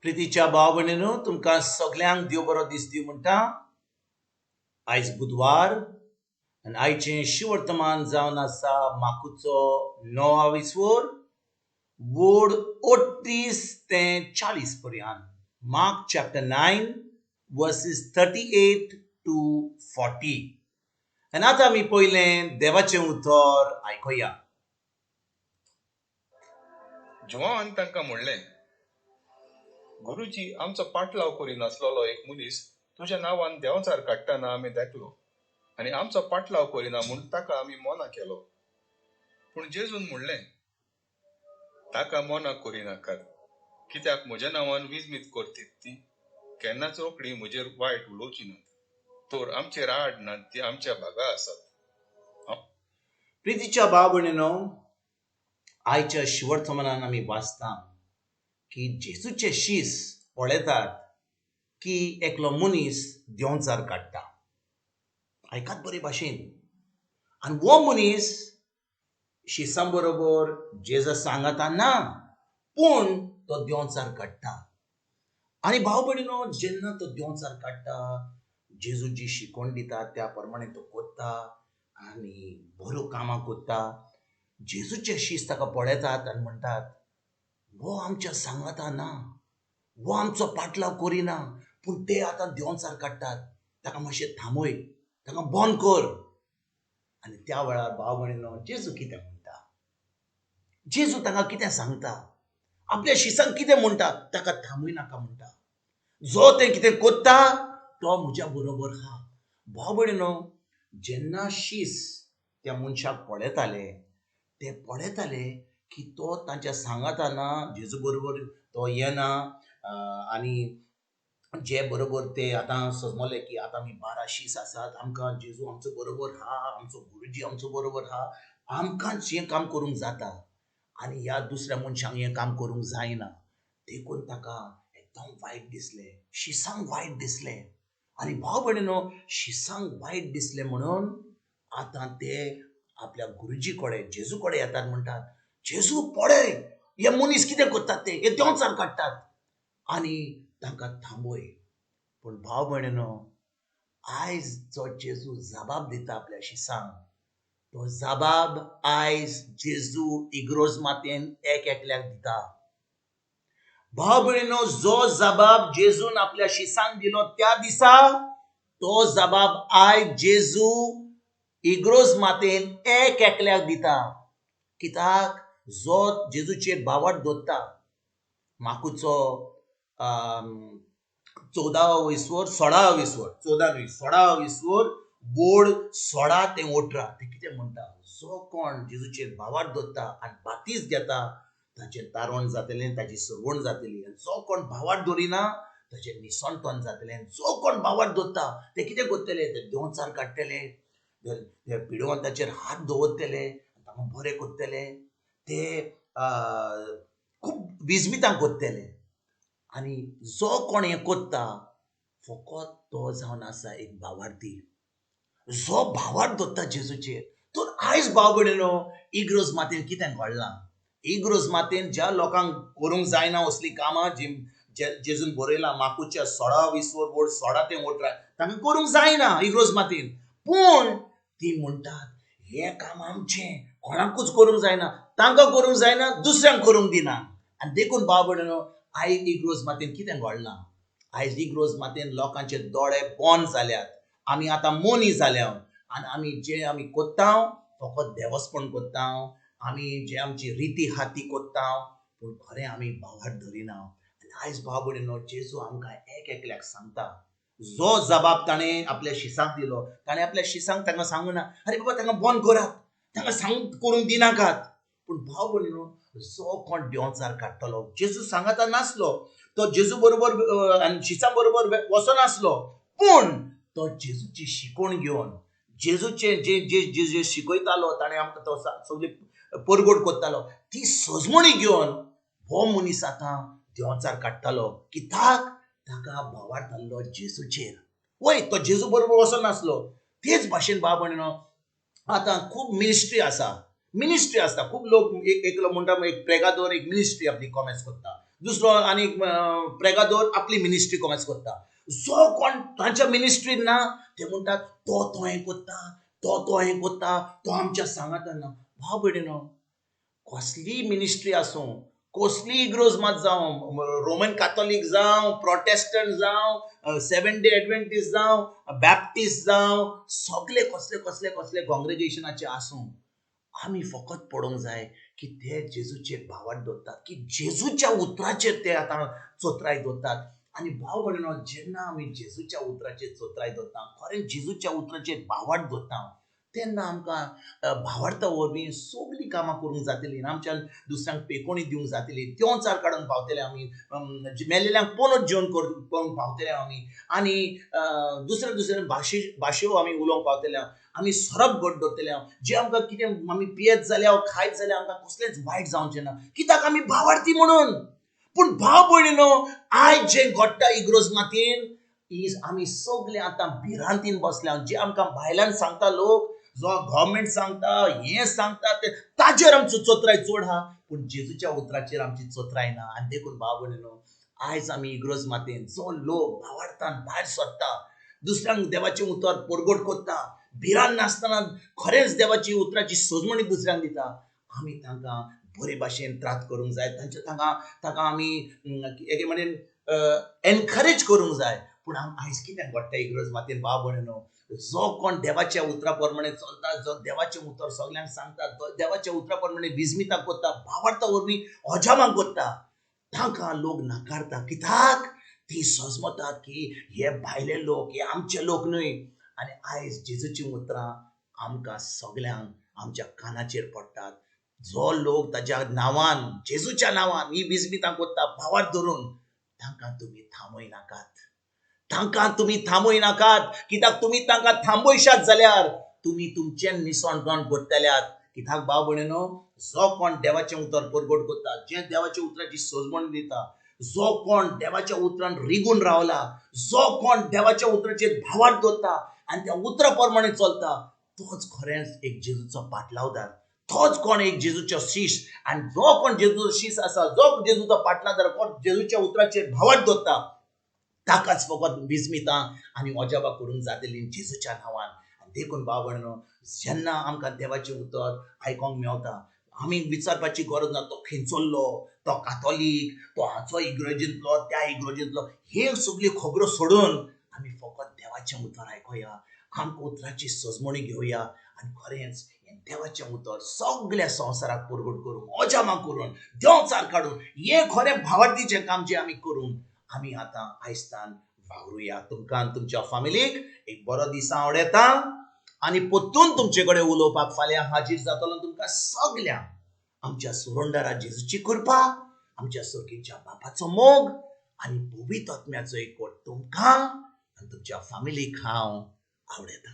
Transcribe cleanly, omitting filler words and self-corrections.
प्रितीच्या भाव भयणीनो, तुमकां सगल्यांक देव बरो दीस दिवं म्हणटा. आयज बुधवार आनी आयचें शिवर्तमान जावन आसा माकुचो णवा विसवर वोड 38 ते 40 पर्यंत. Mark chapter 9 verses 38 to 40. आनी आतां आमी पयलें देवाचें उतर आयकुया. जुवान तांकां म्हणलें, गुरुजी, आमचो पाटलाव करिनासलेलो एक मनीस तुज्या नांवान देंवचार काडटना आमी देखलो आनी आमचो पाटलाव करिना म्हूण ताका आमी मोना केलो. पूण जेजून म्हणलें, ताका मोना करिनाकात, कित्याक म्हज्या नांवान विजमीत करतीत ती केन्नाच रोखडी म्हजेर वायट उलोवची नात, तर आमचेर आड नात ती आमच्या भागा आसात. प्रितीच्या भाव भयणीनो, आयच्या शिवर्तमानान आमी वाचता की जेजूचे शीस पळयतात की एकलो मनीस देंवचार काडटा. आयकात बरे भाशेन. आनी हो मनीस शिसां बरोबर जेजा सांगाता ना, पूण तो देंवचार काडटा. आनी भाव भयणीनो, जेन्ना तो देंवचार काडटा, जेजू जी शिकवण दिता त्या प्रमाणे तो कोत्ता आनी बरो कामां कोत्ता. जेजूचे शीस ताका पळयतात आनी म्हणटात, हो आमच्या सांगाता ना, हो आमचो पाटलाव करिना, पूण ते आतां देंवचार काडटात, ताका मातशें थांबय, ताका बंद कर. आनी त्या वेळार भाव भयणीनो, जेजू कितें म्हणटा, जेजू ताका कितें सांगता, आपल्या शिसांक कितें म्हणटा, ताका थांबय नाका म्हणटा. जो तें कितें कोत्ता तो म्हज्या बरोबर आहा. भाव भयणीनो, जेन्ना शीस त्या मनशाक पळयताले, ते पळयताले की तो तांच्या सांगाता ना, जेजू बरोबर तो येना. आनी जे बरोबर ते आतां समजले की आतां आमी 12 शीस आसात, आमकां जेजू आमचो बरोबर आहा, आमचो गुरुजी आमचो बरोबर आहा, आमकांच हें काम करूंक जाता आनी ह्या दुसऱ्या मनशांक हें काम करूंक जायना. देखून ताका एकदम वायट दिसलें, शिसांक वायट दिसलें. आनी भाव भयणीनो, शिसांक वायट दिसलें म्हणून आतां ते आपल्या गुरुजी कडेन, जेजू कडेन येतात, म्हणटात, जेजू पळय हे मनीस कितें करतात ते, हे देंवचार काडटात आनी तांकां थांबय. पूण भाव भयणीनो, आयज जो जेजू जबाब दिता आपल्या शिसांक, तो जबाब आयज जेजू इग्रोज मातेन एक एकल्याक दिता. भाव भयणीनो, जो जबाब जेजून आपल्या शिसांक दिलो त्या दिसा, तो जबाब आयज जेजू इग्रोज मातेन एक एकल्याक दिता. कित्याक जो जेजूचेर बावट दवरता, माकुचो 14 वयसवर 16 वयसवर, 14 न्हय 16 वयसवर बोर्ड 16 ते 18, ते कितें म्हणटा, जो कोण जेजूचेर बावाट दवरता आनी बातीस घेता ताचें तारण जातलें, ताची सरवण जातली. आनी जो कोण भावाट दवरिना ताचें निसणटण जातलें. जो कोण भावाट दवरता ते कितें करतले, ते देंवचार काडटले, ते पिडवंताचेर हात दवरतले, तांकां बरें करतले, ते खूब विजमितां करतले. आनी जो कोण हें करता फकत तो जावन आसा एक भावार्थी, जो भावार्थ दवरता जेजूचेर. तर आयज भाव भयणीनो, इग्रोज मातेन कितें घडलां, इग्रोज मातेन ज्या लोकांक करूंक जायना असलीं कामां जी जेजून बरयलां माकुच्या 16 वयसवर बोर्ड 16 ते 18, तांकां करूंक जायना इग्रोज मातेन. पूण ती म्हणटात हें काम आमचें, कोणाकूच करूंक जायना, तांकां करूंक जायना, दुसऱ्यांक करूंक दिना. आनी देखून भाव भयणीनो, आयज इग्रोज मातेन कितें घडलां, आयज इग्रोज मातेन लोकांचे दोळे बंद जाल्यात, आमी आतां मोनी जाल्या आनी आमी जे आमी कोत्ता फकत देवस्पण कोत्ता, आमी जे आमची रिती हाती कोत्ता, पूण खरें आमी भावार्थ धरिना. आनी आयज भाव भयणीनो, जेजू आमकां एक एकल्याक सांगता, जो जबाब ताणें आपल्या शिसांक दिलो, ताणें आपल्या शिसांक तांकां सांगूना, अरे बाबा तांकां बंद करात, तांकां सांग करूंक दिनाकात. पूण भाव भयणीनो, जो कोण देंवचार काडटलो, जेजू सांगाता नासलो, तो जेजू बरोबर आनी शिसां बरोबर वचनासलो, पूण तो जेजूची शिकवण घेवन, जेजूचे जे जे जे जे शिकयतालो ताणें आमकां तो सगळी परगट करतालो, ती सजमणी घेवन हो मनीस आतां देंवचार काडटालो. कित्याक ताका भावार्थ आसलो जेजूचेर. वय तो जेजू बरोबर वचनासलो. तेच भाशेन भाव भयणीनो, आतां खूब मिनिस्ट्री आसा, मिनिस्ट्री आसता, खूब लोक एकलो म्हणटा एक प्रेगादोर एक मिनिस्ट्री आपली कॉमेस करता, दुसरो आनी प्रेगादोर आपली मिनिस्ट्री कोमेस करता. जो कोण तांच्या मिनिस्ट्रीन ना ते म्हणटात तो तो हें करता, तो तो हें करता, तो आमच्या सांगातान ना. भाव भयणीनो, कसलीय मिनिस्ट्री आसूं, कसलीय इग्रोज मात जावं, रोमन काथोलीक जावं, प्रोटेस्टंट जावं, सेवन डे एडवेंटीस्ट जावं, बॅप्टिस्ट जावं, सगले कसले कसले कसले कॉंग्रेगेशनाचे आसूं, आमी फकत पळोवंक जाय की ते जेजूचेर भावार्थ दवरतात, की जेजूच्या उतराचेर ते आतां चोत्राय दवरतात. आनी भाव भयणीनो, जेन्ना आमी जेजूच्या उतराचेर चोत्राय दवरता, खरें जेजूच्या उतराचेर भावार्थ दवरता, तेन्ना आमकां भावार्था वरवीं सगळीं कामां करूंक जातलीं, आमच्यान दुसऱ्यांक पेकोणी दिवंक जातली, देंवचार काडून पावतले आमी, मेल्लेल्यांक पोनत जेवण करूंक पावतले आमी, आनी दुसऱ्या दुसऱ्या भाशेो आमी उलोवंक पावतले, आमी सरप घट दवरतले. जे आमकां कितें आमी पियेत जाल्यार खायत जाल्यार आमकां कसलेंच वायट जावचें ना, कित्याक आमी भावार्थी म्हणून. पूण भाव भयणीनो, आयज जें घडटा इग्रोज मातयेन is आमी सगळे आतां भिरांतीन बसल्या. जे आमकां भायल्यान सांगता लोक, जो गव्हर्मेंट सांगता, हें सांगता, ते ताजेर आमचो चोत्राय चड आहा, पूण जेजूच्या उतराचेर आमची चोत्राय ना. आनी देखून भाव भयणीनो, आयज आमी इग्रोज मातयेन जो लोक भावार्थान भायर सरता, दुसऱ्यांक देवाचें उतर परगट करता, भिरांत नासतना खरेंच देवाची उतराची सजमणी दुसऱ्यांक दिता, आमी तांकां बरे भाशेन त्रात करूंक जाय, तांचे तांकां आमी एके म्हणेन एनकरेज करूंक जाय. पूण आयज कितें घडटा इग्रोज मातयेन भाव भयणीनो, जो कोण देवाच्या उतरा प्रमाणे चलता, जो देवाचें उतर सगल्यांक सांगता, देवाच्या उतरा प्रमाणे विजमितां करता, भावार्था वरवीं अजामां करता, तांकां लोक नाकारता. कित्याक ती सजमतात की हे भायले लोक, हे आमचे लोक न्हय. आनी आयज जेजूचीं उतरां आमकां सगल्यांक आमच्या कानाचेर पडटात. जो लोक ताज्या नांवान, जेजूच्या नांवान ही विजमितां करता भावार्थ धरून, तांकां तुमी थांबय नाकात, तांकां तुमी थांबय नाकात. कित्याक तुमी तांकां थांबयशात जाल्यार तुमी तुमचें निसणपण करतल्यात. कित्याक भाव भयणीनो, जो कोण देवाचें उतर परगट करता, जें देवाच्या उतराची सजमण दिता, जो कोण देवाच्या उतरान रिगून रावला, जो कोण देवाच्या उतराचेर भावार्थ दवरता आनी त्या उतरा प्रमाणे चलता, तोच खरेंच एक जेजूचो पाटलावदार, तोच कोण एक जेजूचो शीश. आनी जो कोण जेजूचो शीश आसा, जो जेजूचो पाटलादार, कोण जेजूच्या उतराचेर भावार्थ दवरता, ताकाच फकत विजमितां आनी अजाबां करूंक जातलीं जेजूच्या नांवान. आनी देखून भाव भयणीनो, जेन्ना आमकां देवाचें उतर आयकोंक मेवता, आमी विचारपाची गरज ना तो खंयचोल्लो, तो कातोलीक, तो हाचो इग्रोजींतलो, त्या इग्रोजींतलो, हे सगळ्यो खबरो सोडून आमी फकत देवाचें उतर आयकोया, आमकां उतराची सजमणी घेवया आनी खरेंच हें देवाचें उतर सगळ्या संवसाराक परगट करूंक, अजामां करून, देंवचार काडून, हें खरें भावार्थीचें काम जें आमी करून आमी आतां आयस्तान वावरुया. तुमकां आनी तुमच्या फामिलीक एक बरो दीस आवडटा आनी परतून तुमचे कडेन उलोवपाक फाल्यां हाजीर जातलो. तुमकां सगल्यांक आमच्या सुरंदारा जेजूची कृपा, आमच्या सर्गीच्या बापाचो मोग आनी पवित्र आत्म्याचो एकवट तुमकां आनी तुमच्या फामिलीक हांव आवडटा.